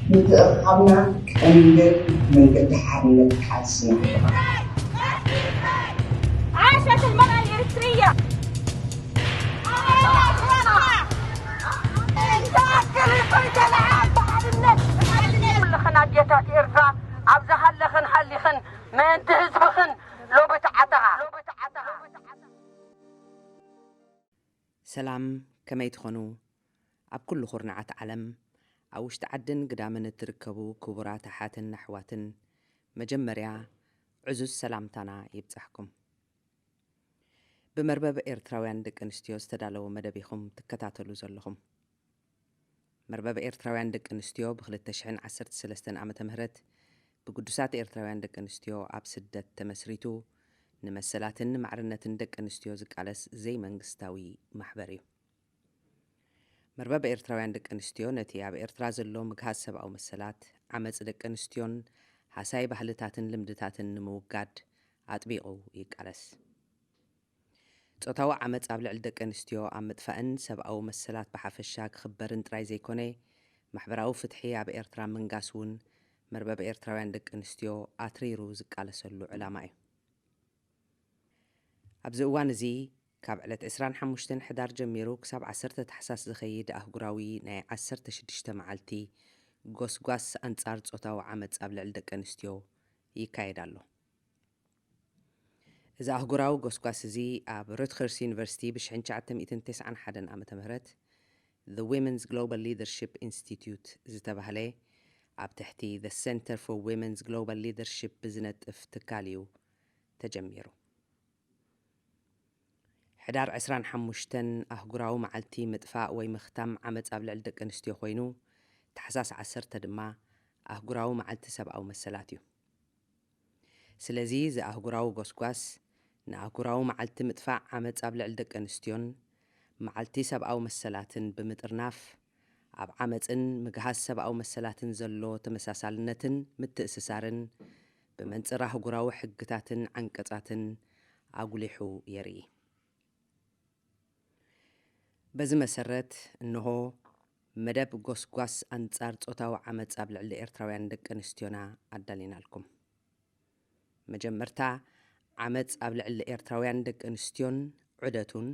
ምትእኽኻብና ቀንድን መንገዲ ሓርነት ቃልስና። عاشت المرأة الإريترية! ኩልኽን ኣዴታት ኤርትራ ኣብ ዝሃለኽን ሃሊኽን ምእንቲ ህዝብኽን ሎቢ ተዓጠቓ። ሰላም፣ ከመይ ትኾኑ? ኣብ ኩሉ ኩርናዓት ዓለም ኣብ ውሽጢ ዓድን ግዳምን እትርከቡ ክቡራት ኣሓትን ኣሕዋትን፣ መጀመርያ ዕዙዝ ሰላምታና ይብጻሕኩም። ብመርበብ ኤርትራውያን ደቂ ኣንስትዮ ዝተዳለወ መደብ ኢኹም ትከታተሉ ዘለኹም። መርበብ ኤርትራውያን ደቂ ኣንስትዮ ብ2013 ዓመተ ምህረት ብግዱሳት ኤርትራውያን ደቂ ኣንስትዮ ኣብ ስደት ተመስሪቱ ንመሰላትን ማዕርነትን ደቂ ኣንስትዮ ዝቃለስ ዘይመንግስታዊ ማሕበር እዩ። መርበብ ኤርትራውያን ደቂ ኣንስትዮ ነቲ ኣብ ኤርትራ ዘሎ ምግሃስ ሰብኣዊ መሰላት፣ ዓመጽ ደቂ ኣንስትዮን ሃሳይ ባህልታትን ልምድታትን ንምውጋድ ኣጥቢቑ ይቃለስ። ጾታዊ ዓመጽ ኣብ ልዕሊ ደቂ ኣንስትዮ ኣብ ምጥፋእን ሰብኣዊ መሰላት ብሓፈሻ ክኽበርን ጥራይ ዘይኮነ፣ ማሕበራዊ ፍትሒ ኣብ ኤርትራ ምንጋስ እውን መርበብ ኤርትራውያን ደቂ ኣንስትዮ ኣትሪሩ ዝቃለሰሉ ዕላማ እዩ። ኣብዚ እዋን እዚ ካብ ዕለት ዕስራን ሓሙሽተን ሕዳር ጀሚሩ ክሳብ ዓሰርተ ታሕሳስ ዝኸይድ ኣህጉራዊ ናይ ዓሰርተ ሽዱሽተ መዓልቲ ጎስጓስ ኣንጻር ጾታዊ ዓመጽ ኣብ ልዕሊ ደቂ ኣንስትዮ ይካየድ ኣሎ። እዚ ኣህጉራዊ ጎስጓስ እዚ ኣብ ሩትገርስ ዩኒቨርሲቲ ብ1991 ዓመተ ምህረት The Women's Global Leadership Institute ዝተባህለ ኣብ ትሕቲ The Center for Women's Global Leadership ብዝነጥፍ ትካል እዩ ተጀሚሩ። ሕዳር ዕስራን ሓሙሽተን ኣህጉራዊ መዓልቲ ምጥፋእ ወይ ምኽታም ዓመጽ ኣብ ልዕሊ ደቂ ኣንስትዮ ኮይኑ፣ ታሕሳስ ዓሰርተ ድማ ኣህጉራዊ መዓልቲ ሰብኣዊ መሰላት እዩ። ስለዚ እዚ ኣህጉራዊ ጎስጓስ ንኣህጉራዊ መዓልቲ ምጥፋእ ዓመጽ ኣብ ልዕሊ ደቂ ኣንስትዮን መዓልቲ ሰብኣዊ መሰላትን ብምጥርናፍ፣ ኣብ ዓመጽን ምግሃስ ሰብኣዊ መሰላትን ዘሎ ተመሳሳልነትን ምትእስሳርን ብመንጽር ኣህጉራዊ ሕግታትን ዓንቀጻትን ኣጉሊሑ የርኢ። በዚ መሰረት እንሆ መደብ ጎስጓስ ኣንጻር ጾታዊ ዓመጽ ኣብ ልዕሊ ኤርትራውያን ደቂ ኣንስትዮና ኣዳሊናልኩም። መጀመርታ ዓመጽ ኣብ ልዕሊ ኤርትራውያን ደቂ ኣንስትዮን ዑደቱን፣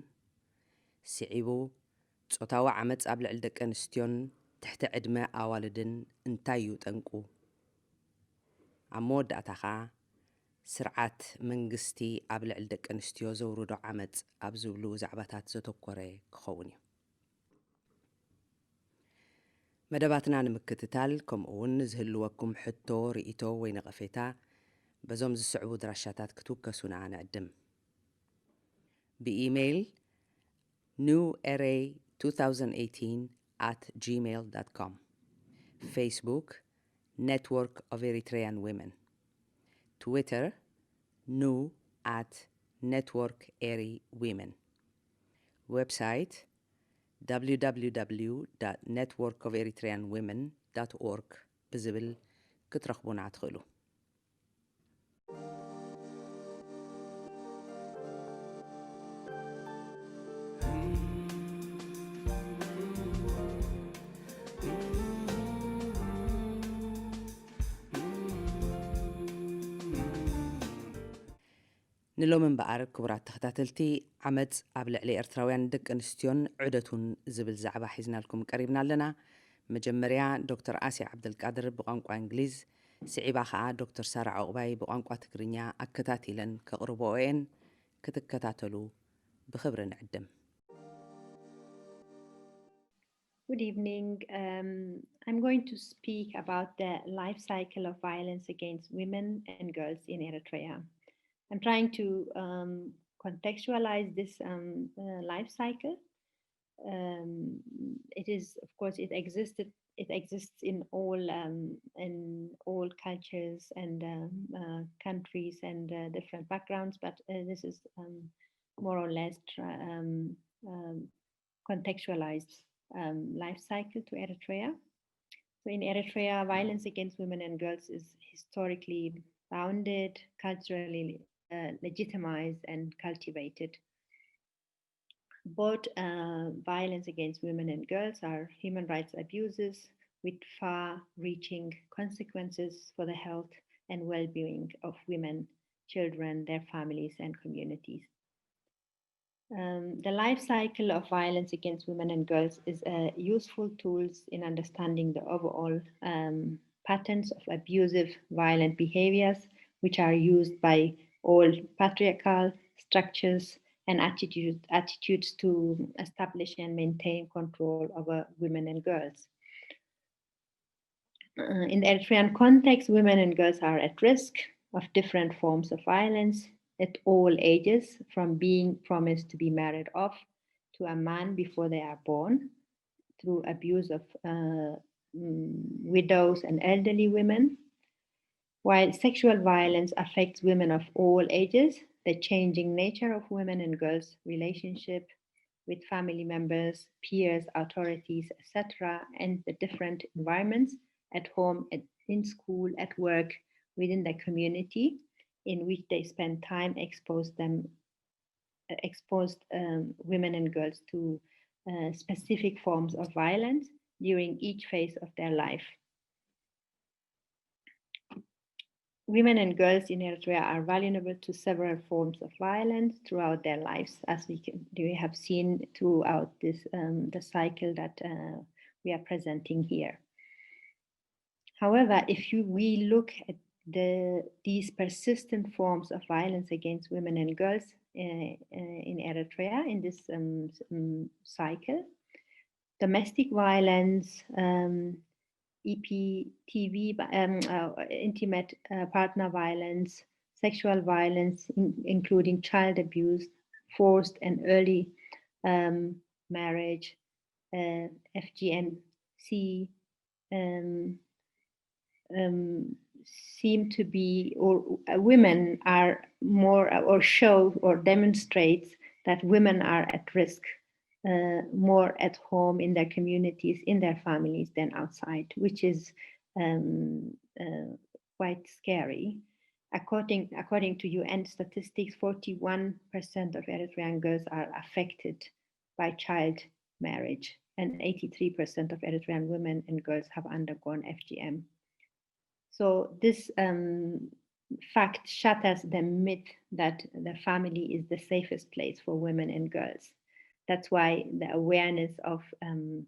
ስዒቡ ጾታዊ ዓመጽ ኣብ ልዕሊ ደቂ ኣንስትዮን ትሕቲ ዕድመ ኣዋልድን እንታይ እዩ ጠንቁ? ኣብ መወዳእታ ኸኣ ስርዓት መንግስቲ ኣብ ልዕሊ ደቂ ኣንስትዮ ዘውርዶ ዓመጽ ኣብ ዝብሉ ዛዕባታት ዘተኮረ ክኸውን እዩ። መደባትና ንምክትታል ከምኡ እውን ንዝህልወኩም ሕቶ፣ ርእይቶ ወይ ነቐፌታ በዞም ዝስዕቡ ድራሻታት ክትውከሱና ንዕድም። ብኢሜይል new array two thousand eighteen at gmail dot com፣ Facebook Network of Eritrean Women፣ Twitter new at network eri women፣ website www network of eritrean women org ብዝብል ክትረኽቡና ትኽእሉ። ንሎሚ እምበኣር ክቡራት ተኸታተልቲ፣ ዓመጽ ኣብ ልዕሊ ኤርትራውያን ደቂ ኣንስትዮን ዑደቱን ዝብል ዛዕባ ሒዝናልኩም ቀሪብና ኣለና። መጀመርያ ዶክተር ኣስያ ዓብደልቃድር ብቋንቋ እንግሊዝ፣ ስዒባ ኸኣ ዶክተር ሳራ ዑቕባይ ብቋንቋ ትግርኛ ኣከታቲለን ከቕርብኦ እየን። ክትከታተሉ ብኽብሪ ንዕድም። Good evening. Um, I'm going to speak about the life cycle of violence against women and girls in Eritrea. I'm trying to um, contextualize this um, uh, life cycle. Um, it is, of course, it existed. It exists in all um, in all cultures and um, uh, countries and uh, different backgrounds, but uh, this is um, more or less tra- um, um, contextualized um, life cycle to Eritrea. So in Eritrea, violence against women and girls is historically bounded, culturally uh, legitimized, and cultivated. Both uh, violence against women and girls are human rights abuses, with far-reaching consequences for the health and well-being of women, children, their families, and communities. Um, the life cycle of violence against women and girls is a useful tool in understanding the overall um, patterns of abusive, violent behaviors, which are used by all patriarchal structures and attitude, attitudes to establish and maintain control over women and girls. Uh, in the Eritrean context, women and girls are at risk of different forms of violence at all ages, from being promised to be married off to a man before they are born, through abuse of uh, mm, widows and elderly women. While sexual violence affects women of all ages, the changing nature of women and girls' relationship with family members, peers, authorities, et cetera, and the different environments at home, at, in school, at work, within the community in which they spend time exposed them exposed um, women and girls to uh, specific forms of violence during each phase of their life. Women and girls in Eritrea are vulnerable to several forms of violence throughout their lives, as we, can, we have seen throughout this um, the cycle that uh, we are presenting here. However, if you, we look at the, these persistent forms of violence against women and girls uh, uh, in Eritrea in this um, um, cycle, domestic violence, um, E P T V, um, uh, intimate uh, partner violence, sexual violence, in, including child abuse, forced and early um, marriage, uh, F G M C, um, um, seem to be, or uh, women are more, uh, or show or demonstrates that women are at risk uh, more at home in their communities, in their families than outside, which is um, uh, quite scary. According, according to U N statistics, forty-one percent of Eritrean girls are affected by child marriage, and eighty-three percent of Eritrean women and girls have undergone F G M. So this um, fact shatters the myth that the family is the safest place for women and girls. That's why the awareness of um,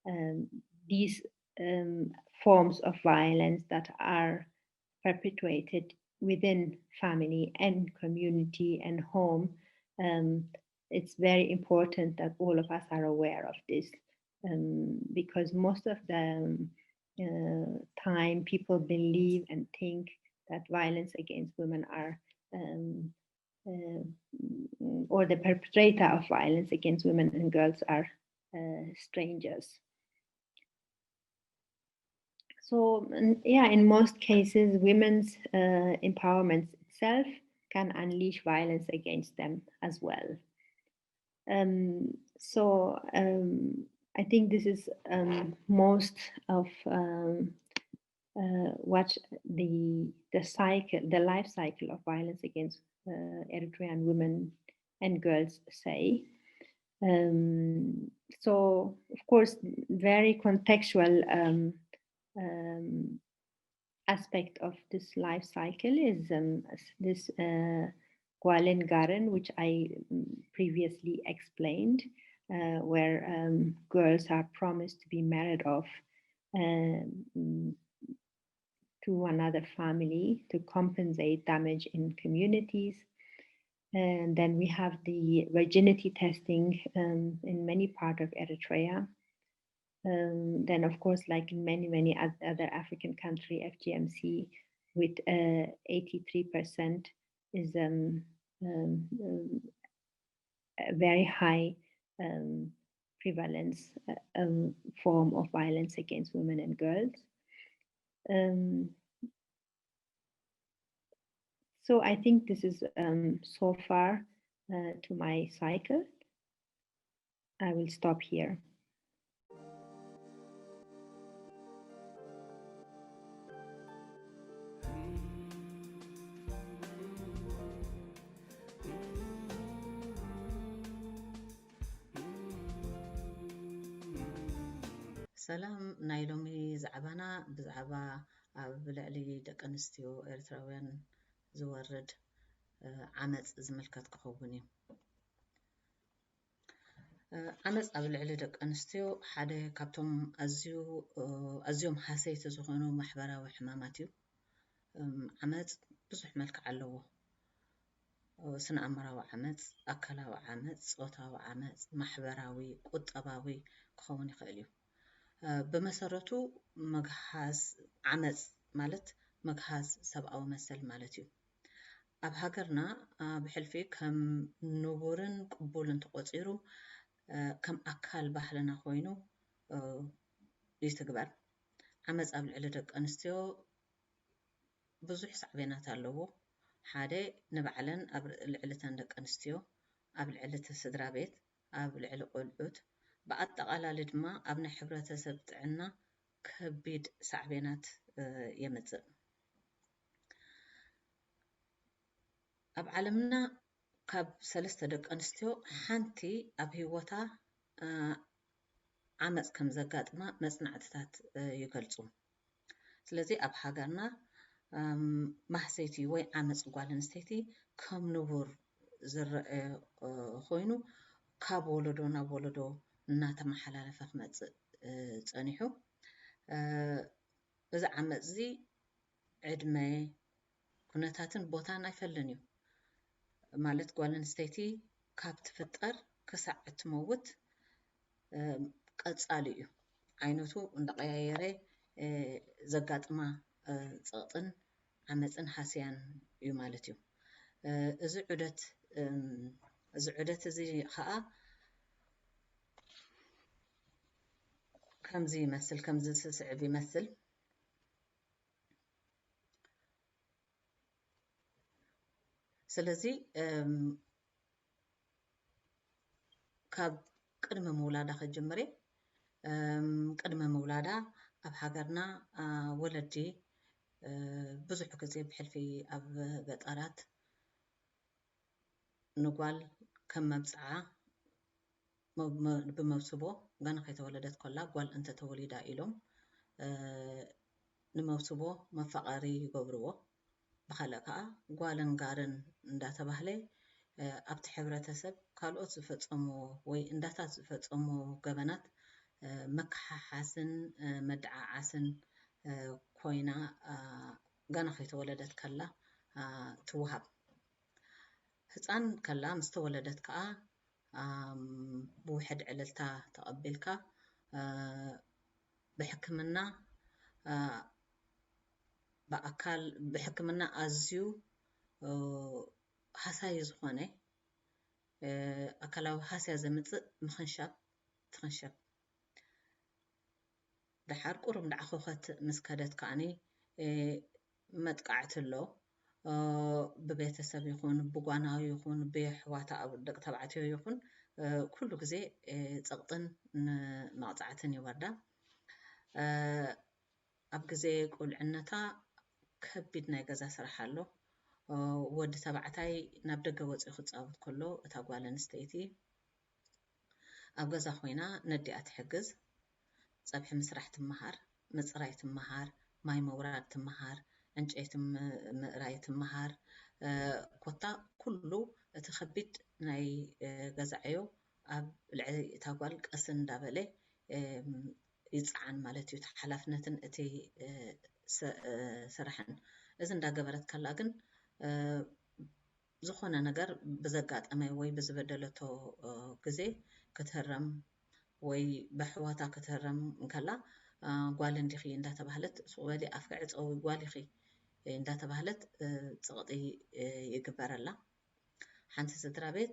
um, these um, forms of violence that are perpetuated within family and community and home, um, it's very important that all of us are aware of this um, because most of the uh, time people believe and think that violence against women are um, uh, or the perpetrator of violence against women and girls are uh, strangers. So yeah, in most cases, women's uh, empowerment itself can unleash violence against them as well. Um, so um, I think this is um, most of um, uh, what the the cycle, the life cycle of violence against uh, Eritrean women and girls say. Um, so, of course, very contextual um, um, aspect of this life cycle is um, this uh, Gwalen Garen, which I um, previously explained, uh, where um, girls are promised to be married off um, to another family to compensate damage in communities. And then we have the virginity testing um, in many parts of Eritrea. Um, then, of course, like in many, many other African country, F G M C with uh, eighty-three percent is um, um, um, a very high um, prevalence uh, um, form of violence against women and girls. Um, so I think this is um, so far uh, to my cycle. I will stop here. ሰላም ናይ ሎሚ ዛዕባና ብዛዕባ ኣብ ልዕሊ ደቂ ኣንስትዮ ኤርትራውያን ዝወርድ ዓመፅ ዝምልከት ክኸውን እዩ። ዓመፅ ኣብ ልዕሊ ደቂ ኣንስትዮ ሓደ ካብቶም ኣዝዩ ኣዝዮም ሃሰይቲ ዝኾኑ ማሕበራዊ ሕማማት እዩ። ዓመፅ ብዙሕ መልክዕ ኣለዎ። ስነ ኣእምራዊ ዓመፅ፣ ኣካላዊ ዓመፅ፣ ፆታዊ ዓመፅ፣ ማሕበራዊ፣ ቁጠባዊ ክኸውን ይኽእል እዩ። ብመሰረቱ ምግሃስ ዓመፅ ማለት ምግሃስ ሰብኣዊ መሰል ማለት እዩ። ኣብ ሃገርና ብሕልፊ ከም ንቡርን ቅቡልን ተቖፂሩ ከም ኣካል ባህልና ኮይኑ ይትግበር። ዓመፅ ኣብ ልዕሊ ደቂ ኣንስትዮ ብዙሕ ሳዕቤናት ኣለዎ። ሓደ ንባዕለን ኣብ ልዕሊ እተን ደቂ ኣንስትዮ፣ ኣብ ልዕሊ እቲ ስድራ ቤት፣ ኣብ ልዕሊ ቆልዑት፣ ብኣጠቓላሊ ድማ ኣብ ናይ ሕብረተሰብ ጥዕና ከቢድ ሳዕቤናት የምፅእ። ኣብ ዓለምና ካብ ሰለስተ ደቂ ኣንስትዮ ሓንቲ ኣብ ህይወታ ዓመፅ ከም ዘጋጥማ መፅናዕትታት ይገልፁ። ስለዚ ኣብ ሃገርና ማህሰይቲ ወይ ዓመፅ ጓል ኣንስተይቲ ከም ንቡር ዝረአ ኮይኑ ካብ ወለዶ ናብ ወለዶ እናተመሓላለፈ ክመፅእ ፀኒሑ። እዚ ዓመፅ እዚ ዕድመ፣ ኩነታትን ቦታን ኣይፈልን እዩ። ማለት ጓል ኣንስተይቲ ካብ ትፍጠር ክሳዕ እትመውት ቀፃሊ እዩ። ዓይነቱ እንዳቀያየረ ዘጋጥማ ፀቕጥን ዓመፅን ሃስያን እዩ ማለት እዩ። እዚ ዑደት እዚ ዑደት እዚ ከዓ ከምዚ ይመስል፣ ከምዚ ዝስዕብ ይመስል። ስለዚ ካብ ቅድሚ ምውላዳ ከጀምር እየ። ቅድሚ ምውላዳ ኣብ ሃገርና ወለዲ ብዙሕ ግዜ ብሕልፊ ኣብ ገጠራት ንጓል ከም መብፅዓ ብመውስቦ ገና ከይተወለደት ከላ ጓል እንተተወሊዳ ኢሎም ንመውስቦ መፋቐሪ ይገብርዎ። ብኻልእ ከዓ ጓልን ጋርን እንዳተባህለ ኣብቲ ሕብረተሰብ ካልኦት ዝፈፀምዎ ወይ እንዳታት ዝፈፀምዎ ገበናት መከሓሓስን መደዓዓስን ኮይና ገና ከይተወለደት ከላ ትወሃብ። ህፃን ከላ ምስ ተወለደት ከዓ ብውሕድ ዕልልታ ተቐቢልካ ብሕክምና ብኣካል ብሕክምና ኣዝዩ ሃሳዪ ዝኾነ ኣካላዊ ሃስያ ዘምፅእ ምኽንሻብ ትኽንሸብ። ደሓር ቁሩብ ንዓኹኸት ምስ ከደት ከዓኒ መጥቃዕቲ ኣሎ። ብቤተሰብ ይኹን ብጓናዊ ይኹን ብየሕዋታ ደቂ ተባዕትዮ ይኹን ኩሉ ግዜ ፀቕጥን መቕፃዕትን ይወርዳ። ኣብ ግዜ ቁልዕነታ ከቢድ ናይ ገዛ ስራሕ ኣሎ። ወዲ ተባዕታይ ናብ ደገ ወፂኡ ክፃወት ከሎ እታ ጓል ኣንስተይቲ ኣብ ገዛ ኮይና ነዲኣ ትሕግዝ። ፀብሒ ምስራሕ ትመሃር፣ ምፅራይ ትመሃር፣ ማይ ምውራድ ትመሃር፣ ዕንጨይቲ ምእራይ ትመሃር። ኮታ ኩሉ እቲ ከቢድ ናይ ገዛ ዕዮ ኣብ ልዕሊ እታ ጓል ቀስ እንዳበለ ይፀዓን ማለት እዩ። እቲ ሓላፍነትን እቲ ስራሕን እዚ እንዳገበረት ከላ ግን ዝኾነ ነገር ብዘጋጠመ ወይ ብዝበደለቶ ግዜ ክትህረም ወይ ብኣሕዋታ ክትህረም እንከላ ጓል እንዲኺ እንዳተባህለት ሱቕ በሊ ኣፍኪ ዕፀዊ ጓል ኢኺ እንዳተባህለት ፅቕጢ ይግበረላ። ሓንቲ ስድራ ቤት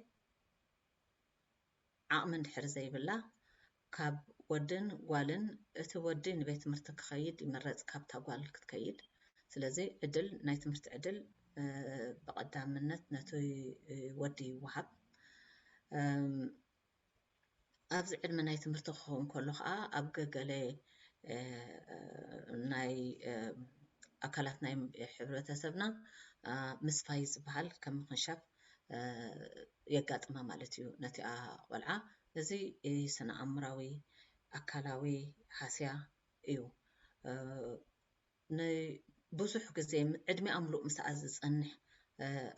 ዓቕሚ እንድሕር ዘይብላ ካብ ወድን ጓልን እቲ ወዲ ንቤት ትምህርቲ ክኸይድ ይምረፅ ካብታ ጓል ክትከይድ። ስለዚ ዕድል ናይ ትምህርቲ ዕድል ብቐዳምነት ነቲ ወዲ ይወሃብ። ኣብዚ ዕድመ ናይ ትምህርቲ ክኸውን ከሎ ከዓ ኣብ ገገለ ናይ ኣካላት ናይ ሕብረተሰብና ምስፋይ ዝበሃል ከም ምኽንሻብ የጋጥማ ማለት እዩ ነቲኣ ቆልዓ። እዚ ስነ ኣእምራዊ ኣካላዊ ሃስያ እዩ። ንብዙሕ ግዜ ዕድሚኣ ምሉእ ምስኣ ዝጸንሕ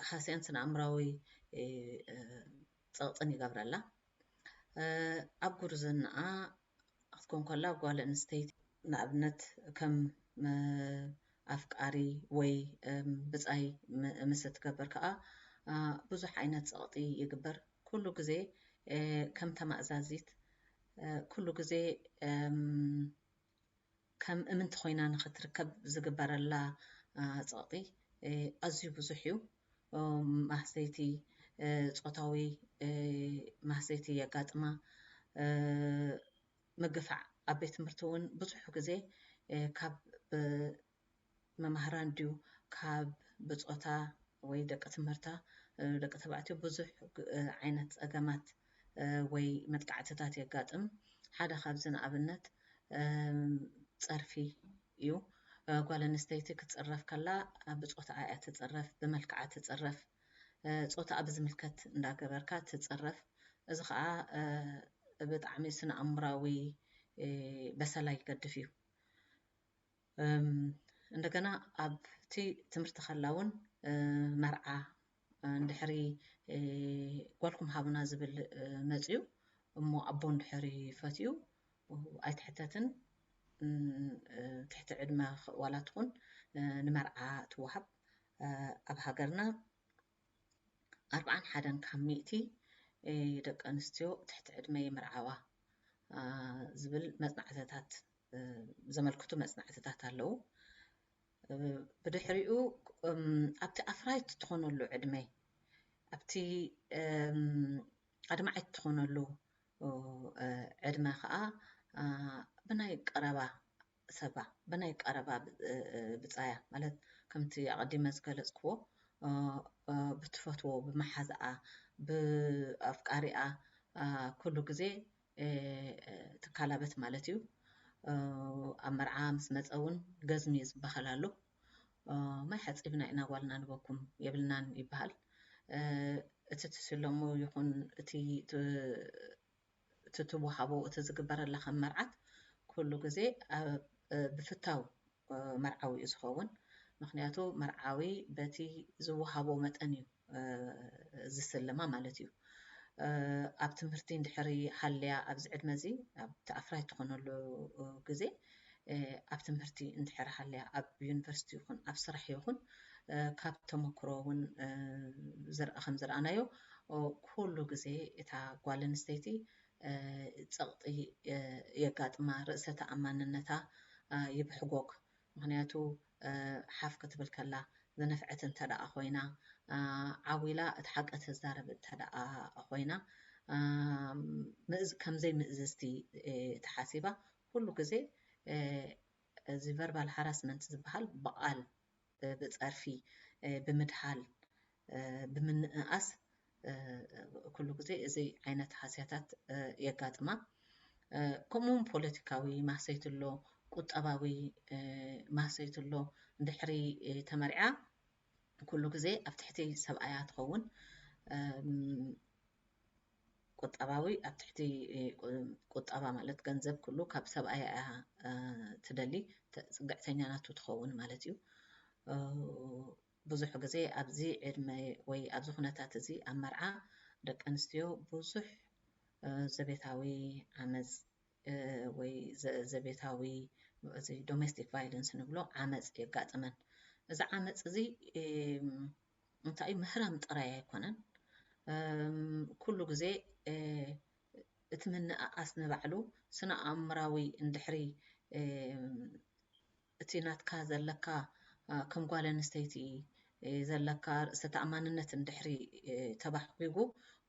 ሃስያን ስነ ኣእምራዊ ጸቕጥን ይገብረላ። ኣብ ጉርዝናኣ ክትኮን ከላ ጓል ኣንስተይቲ ንኣብነት ከም ኣፍቃሪ ወይ ብጻይ ምስ እትገብር ከኣ ብዙሕ ዓይነት ጸቕጢ ይግበር። ኩሉ ግዜ ከም ተማእዛዚት ኩሉ ግዜ ከም እምንቲ ኮይና ንኽትርከብ ዝግበረላ ጸቕጢ ኣዝዩ ብዙሕ እዩ። ማህሰይቲ፣ ጾታዊ ማህሰይቲ የጋጥማ። ምግፋዕ ኣብ ቤት ትምህርቲ እውን ብዙሕ ግዜ ካብ መማህራን ድዩ ካብ ብጾታ ወይ ደቂ ትምህርታ ደቂ ተባዕትዮ ብዙሕ ዓይነት ጸገማት ወይ መጥቃዕትታት የጋጥም። ሓደ ካብዚ ንኣብነት ጸርፊ እዩ። ጓል ኣንስተይቲ ክትጽረፍ ከላ ብጾታኣ እያ ትጽረፍ፣ ብመልክዓ ትጽረፍ፣ ጾታኣ ብዝምልከት እንዳገበርካ ትጽረፍ። እዚ ከዓ ብጣዕሚ ስነ ኣእምራዊ በሰላ ይገድፍ እዩ። እንደገና ኣብቲ ትምህርቲ ከላ እውን መርዓ እንድሕሪ ጓልኩም ሃቡና ዝብል መፅዩ እሞ ኣቦ እንድሕሪ ፈትዩ ኣይትሕተትን። ትሕቲ ዕድመ ዋላ ትኹን ንመርዓ ትወሃብ። ኣብ ሃገርና ኣርብዓን ሓደን ካብ ሚእቲ ደቂ ኣንስትዮ ትሕቲ ዕድመ ይምርዓዋ ዝብል መፅናዕትታት ዘመልክቱ መፅናዕትታት ኣለዉ። ብድሕሪኡ ኣብቲ ኣፍራይት ትኾነሉ ዕድመ ኣብቲ ኣድማዒት ትኾነሉ ዕድመ ከዓ ብናይ ቀረባ ሰባ ብናይ ቀረባ ብፃያ ማለት ከምቲ ኣቐዲመ ዝገለፅክዎ ብትፈትዎ ብመሓዝኣ ብኣፍቃሪኣ ኩሉ ግዜ ትካላበት ማለት እዩ። ኣብ መርዓ ምስ መፀ እውን ገዝሚ ዝበሃል ኣሎ። ማይ ሓፂብና ኢና ጓልና ንበኩም የብልናን ይበሃል። እቲ ትስለሙ ይኹን እቲ ትወሃቦ እቲ ዝግበረላ ከም መርዓት ኩሉ ግዜ ብፍታው መርዓዊ እዩ ዝኸውን። ምክንያቱ መርዓዊ በቲ ዝወሃቦ መጠን እዩ ዝስልማ ማለት እዩ። ኣብ ትምህርቲ እንድሕሪ ሃልያ ኣብዚ ዕድመ እዚ ኣብቲ ኣፍራይ ትኾነሉ ግዜ ኣብ ትምህርቲ እንድሕሪ ሃልያ ኣብ ዩኒቨርሲቲ ይኹን ኣብ ስራሕ ይኹን ካብ ተመክሮ እውን ዝረኣ ከም ዝረኣናዮ ኩሉ ግዜ እታ ጓል ኣንስተይቲ ፀቕጢ የጋጥማ፣ ርእሰ ተኣማንነታ ይብሕጎግ። ምክንያቱ ሓፍ ክትብል ከላ ዝነፍዐት እንተ ደኣ ኮይና ዓው ኢላ እቲ ሓቂ ተዛረብ እንተ ደኣ ኮይና ከምዘይ ምእዝዝቲ ተሓሲባ ኩሉ ግዜ እዚ verbal harassment ዝበሃል ብቓል ብጸርፊ ብምድሃል ብምንእኣስ ኩሉ ግዜ እዚ ዓይነት ሃስያታት የጋጥማ። ከምኡውን ፖለቲካዊ ማህሰይቲ ኣሎ፣ ቁጠባዊ ማህሰይቲ ኣሎ። እንድሕሪ ተመርዓ ኩሉ ግዜ ኣብ ትሕቲ ሰብኣያ ትኸውን። ቁጠባዊ ኣብ ትሕቲ ቁጠባ ማለት ገንዘብ ኩሉ ካብ ሰብኣያ እያ ትደሊ፣ ፅግዕተኛ ናቱ ትኸውን ማለት እዩ። ብዙሕ ግዜ ኣብዚ ዕድመ ወይ ኣብዚ ኩነታት እዚ ኣብ መርዓ ደቂ ኣንስትዮ ብዙሕ ዘቤታዊ ዓመፅ ወይ ዘቤታዊ እዚ domestic violence ንብሎ ዓመፅ የጋጥመን። እዚ ዓመፅ እዚ እንታይ ምህራም ጥራይ ኣይኮነን። ኩሉ ግዜ እቲ ምንእኣስ ንባዕሉ ስነ ኣእምራዊ እንድሕሪ እቲ ናትካ ዘለካ ከም ጓል ኣንስተይቲ ዘለካ ርእሰ ተኣማንነት እንድሕሪ ተባሕጒጉ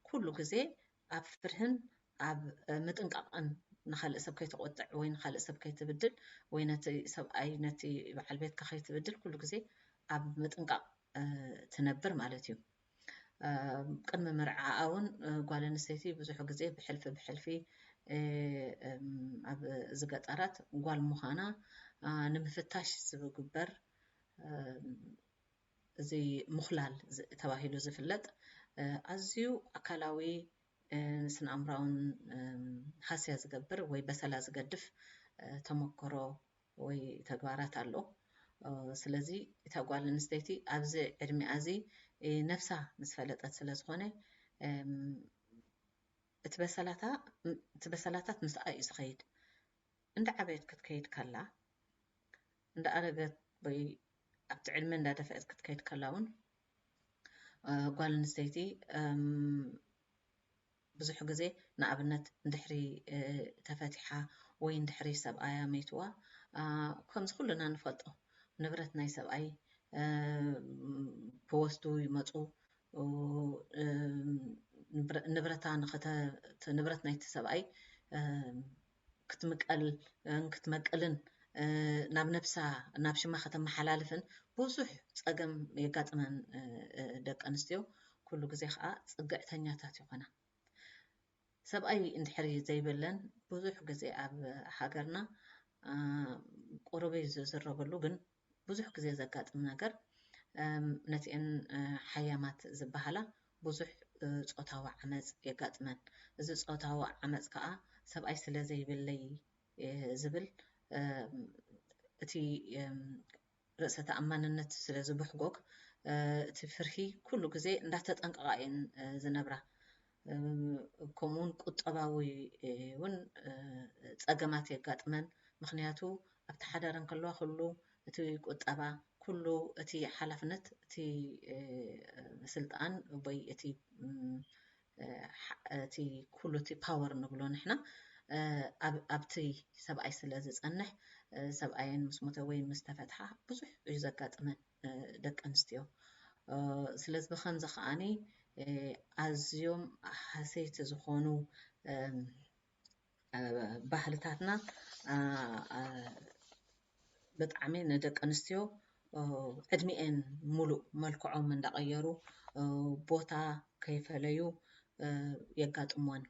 ኩሉ ግዜ ኣብ ፍርህን ኣብ ምጥንቃቕን ንኻልእ ሰብ ከይተቆጥዕ ወይ ንኻልእ ሰብ ከይትብድል ወይ ነቲ ሰብኣይ ነቲ በዓል ቤትካ ከይትብድል ኩሉ ግዜ ኣብ ምጥንቃቕ ትነብር ማለት እዩ። ቅድሚ ምርዓኣ እውን ጓል ኣንስተይቲ ብዙሕ ግዜ ብሕልፊ ብሕልፊ ኣብ እዚ ገጠራት ጓል ምዃና ንምፍታሽ ዝግበር እዚ ምኹላል ተባሂሉ ዝፍለጥ ኣዝዩ ኣካላዊ ስነ ኣእምራውን ሃስያ ዝገብር ወይ በሰላ ዝገድፍ ተመክሮ ወይ ተግባራት ኣሎ። ስለዚ እታ ጓል ኣንስተይቲ ኣብዚ ዕድሚኣ እዚ ነብሳ ምስ ፈለጠት ስለ ዝኾነ እቲ በሰላታ እቲ በሰላታት ምስኣ እዩ ዝኸይድ። እንዳ ዓበየት ክትከይድ ከላ እንዳ ኣረገት ወይ ኣብቲ ዕድመ እንዳደፍአት ክትከይድ ከላ እውን ጓል ኣንስተይቲ ብዙሕ ግዜ ንኣብነት እንድሕሪ ተፈቲሓ ወይ እንድሕሪ ሰብኣያ መይትዋ ከምዚ ኩልና ንፈልጦ ንብረት ናይ ሰብኣይ ክወስዱ ይመፁ ንብረታ ንብረት ናይቲ ሰብኣይ ክትምቀል ክትመቅልን ናብ ነብሳ ናብ ሽማ ከተመሓላልፍን ብዙሕ ፀገም የጋጥመን ደቂ ኣንስትዮ። ኩሉ ግዜ ከዓ ፅግዕተኛታት ይኾና። ሰብኣይ እንድሕሪ ዘይብለን ብዙሕ ግዜ ኣብ ሃገርና ቁሩበይ ዝዝረበሉ ግን ብዙሕ ግዜ ዘጋጥም ነገር ነቲአን ሓያማት ዝበሃላ ብዙሕ ፆታዊ ዓመፅ የጋጥመን። እዚ ፆታዊ ዓመፅ ከዓ ሰብኣይ ስለ ዘይብለይ ዝብል እቲ ርእሰ ተኣማንነት ስለ ዝብሕጎግ እቲ ፍርሂ ኩሉ ግዜ እንዳተጠንቀቓ እየን ዝነብራ። ከምኡውን ቁጠባዊ እውን ፀገማት የጋጥመን። ምክንያቱ ኣብቲ ሓዳር እንከለዋ ኩሉ እቲ ቁጠባ ኩሉ እቲ ሓላፍነት እቲ ስልጣን ወይ እቲ እቲ ኩሉ እቲ ፓወር ንብሎ ንሕና ኣብቲ ሰብኣይ ስለ ዝፀንሕ ሰብኣየን ምስ ሞተ ወይ ምስ ተፈትሓ ብዙሕ እዩ ዘጋጥመን ደቂ ኣንስትዮ። ስለዚ ብከምዚ ከዓኒ ኣዝዮም ሃሰይቲ ዝኾኑ ባህልታትና ብጣዕሚ ንደቂ ኣንስትዮ ዕድሚኤን ሙሉእ መልክዖም እንዳቐየሩ ቦታ ከይፈለዩ የጋጥሞን።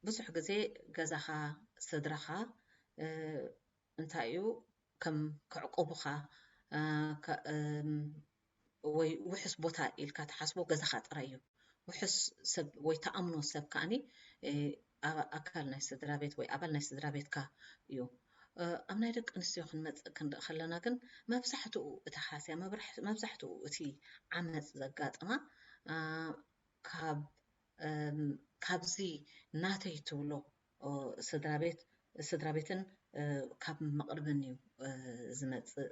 ብዙሕ ግዜ ገዛኻ ስድራኻ እንታይ እዩ ከም ከዕቁቡኻ ወይ ውሕስ ቦታ ኢልካ ትሓስቦ ገዛኻ ጥራይ እዩ። ውሕስ ሰብ ወይ ተኣምኖ ሰብ ከዓኒ ኣካል ናይ ስድራ ቤት ወይ ኣባል ናይ ስድራ ቤትካ እዩ። ኣብ ናይ ደቂ ኣንስትዮ ክንመፅእ ክንርኢ ከለና ግን መብዛሕትኡ እቲ ሃስያ መብዛሕትኡ እቲ ዓመፅ ዘጋጥማ ካብ ካብዚ ናተይ ትብሎ ስድራ ቤት ስድራ ቤትን ካብ መቕርብን እዩ ዝመፅእ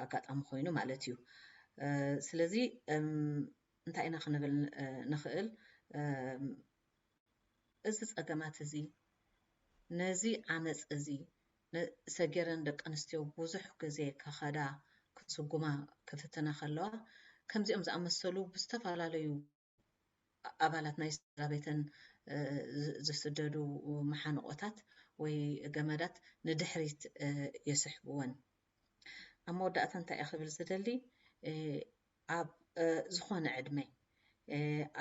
ኣጋጣሚ ኮይኑ ማለት እዩ። ስለዚ እንታይ ኢና ክንብል ንኽእል? እዚ ፀገማት እዚ ነዚ ዓመፅ እዚ ሰጊረን ደቂ ኣንስትዮ ብዙሕ ግዜ ከኸዳ ክስጉማ ክፍትና ከለዋ ከምዚኦም ዝኣመሰሉ ብዝተፈላለዩ ኣባላት ናይ ስድራ ቤተን ዝስደዱ መሓንቆታት ወይ ገመዳት ንድሕሪት የስሕብወን። ኣብ መወዳእታ እንታይ እየ ክብል ዝደሊ ኣብ ዝኾነ ዕድመ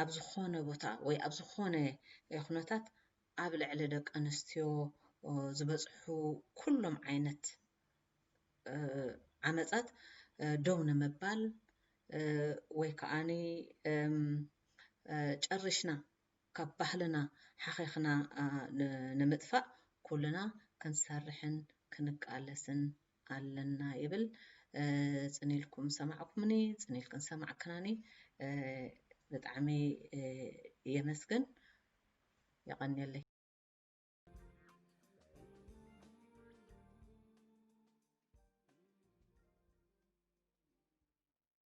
ኣብ ዝኾነ ቦታ ወይ ኣብ ዝኾነ ኩነታት ኣብ ልዕሊ ደቂ ኣንስትዮ ዝበፅሑ ኩሎም ዓይነት ዓመፃት ደው ንምባል ወይ ከዓኒ ጨሪሽና ካብ ባህልና ሓኺኽና ንምጥፋእ ኩልና ክንሰርሕን ክንቃለስን ኣለና ይብል። ፅን ኢልኩም ሰማዕኩምኒ፣ ፅን ኢልክን ሰማዕክናኒ። ብጣዕሚ የመስግን። የቐንየለይ።